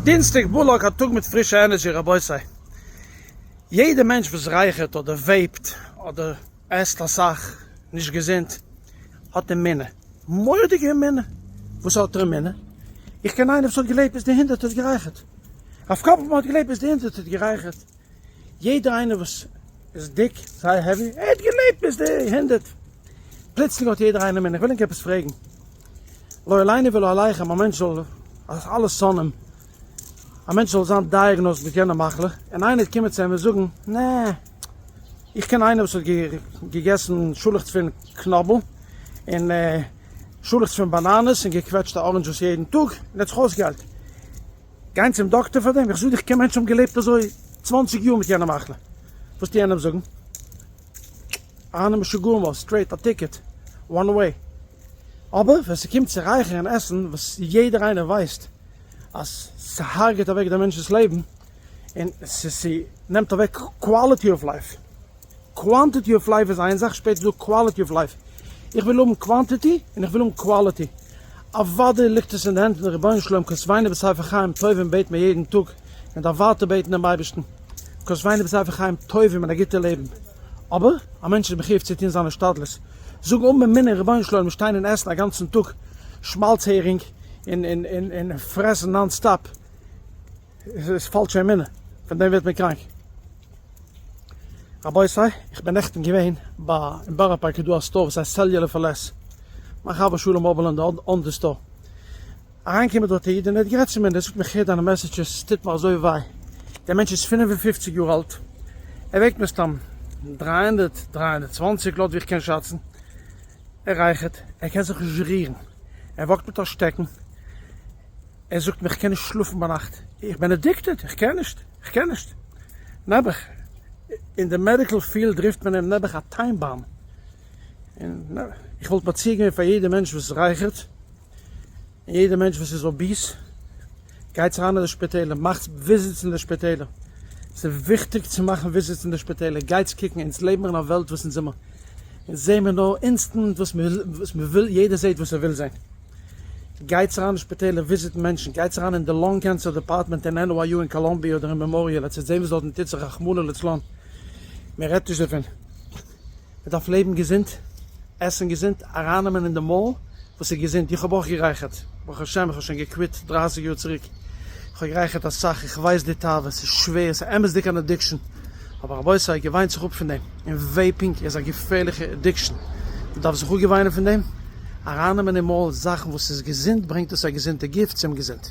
דינסטאג בלק א טאג מיט פרישע energy רבותי. יעדע מענטש וואס רייכערט אדער vape ט אדער עסט אסאך נישט געזונט האט אמונה. מורא'דיגע אמונה. וואס האט ער אמונה? איך קען איינער וואס האט געלעבט ביז די הונדערט האט גערייכערט. הרב קאפלמאן האט געלעבט ביז די הונדערט האט גערייכערט. יעדער איינער וואס איז דיק, זייער heavy, ער האט געלעבט ביז די הונדערט. פלוצלינג האט יעדער איינער אמונה. איך וויל ענק עפעס פרעגן. לא עלינו ולא עליכם, א מענטש זאל, אז אלע שונאים, א מענטש זאל זיין diagnosed מיט יענע מחלה, און איינער וועט קומען צו אים און זאגן, נע, איך קען איינער וואס האט געגעסן שאלעכץ פון קנאבל, און שאלעכץ פון באנאנעס, און געקוועטשט א orange juice יעדן טאג, און ער האט זיך אויסגעהיילט. גיין צום דאקטער פאר דעם? איך זאג דיך, איך קען מענטשן האבן געלעבט אזוי צוואנציג יאר מיט יענע מחלה. וואס וועסטו יענעם זאגן? אהנע משוגעים אויף straight א ticket one way. אבער ווען ס'קומט צו רייכערן און עסן וואס יעדער איינער ווייסט אז ס'הרג'עט אוועק דעם מענטש'נס לעבן און ס'נעמט אוועק quality of life. Quantity of life איז איין זאך, שפעטער איז דא quality of life. איך וויל האבן quantity און איך וויל האבן quality. אוודאי ליגט עס אין די הענט פון רבונו של עולם, כתבנו בספר חיים טובים בעט מען יעדן טאג, מען דארף ווייטער בעטן דעם אייבערשטן, כתבנו בספר חיים טובים און א גוטע לעבן. אבער א מענטש איז מחויב צו טון זיין השתדלות, זאגן אן אמונה אין רבונו של עולם, שטיין און עסן א גאנצן טאג שמאלץ הערינג און און און און פרעסן non stop, איז פאלשע אמונה, פון דעם ווערט מען קראנק. רבותי, איך בין נעכטן געווען ביי אין בארא פארק איז דא א store וואס הייסט Cellular for Less, מיין חבר שלום אבערלאנד own די store, אריינגעקומען דארט א איד און ער האט גערעדט צו מיר און ער זאגט מיר איך הער דיינע messages עס טוט מיר אזוי וויי, דער מענטש איז 55 יאר אלט, ער וועגט מסתם 300, 320 לויט ווי איך קען שאצן, ער רייכערט, ער קען זיך נישט רירן, ער walk ט מיט א שטעקן, ער זאגט מיר איך קען נישט שלאפן ביינאכט, איך בין addicted, איך קען נישט, איך קען נישט. נעבעך, אין די medical field רופט מען אים נעבעך א time bomb. און איך וואלט מציע געווען פאר יעדע מענטש וואס רייכערט, און יעדע מענטש וואס איז obese, גייטס אריין אין די שפיטעלער, מאכטס visits אין די שפיטעלער. ס'איז וויכטיג צו מאכן visits אין די שפיטעלער, גייטס קוקן, אונז לעבן מיר אין א וועלט וואס אונז זעמער, אונז זעמער נאר instant וואס מ'וויל, יעדער זעט וואס ער וויל זען. גייטס אריין אין שפיטעלער visit ן מענטשן, גייטס אריין אין די lung cancer department אין NYU אין קאלאמביע אדער אין מעמאריעל, עטס וועט זען וואס דארטן טוט זיך רחמנא לצלן, מען רעדט נישט דערפון, מען דארף לעבן געזונט, עסן געזונט, ארייננעמען אין די מויל וואס איז געזונט, איך האב אויך גערייכערט, ברוך השם איך האב שוין גע quit דרייסיג יאר צוריק, איך האב גערייכערט אסאך, איך ווייס די תאווה, ס'איז שווער, ס'איז אמת'דיג אן addiction, אבער רבותי געוויינט זיך אפ פון דעם, און vaping איז א געפערליכע addiction, מען דארף זיך אפגעוויינען פון דעם, ארייננעמען אין מויל זאכן וואס איז געזונט ברענגט עס א געזונטע גוף צום געזונט.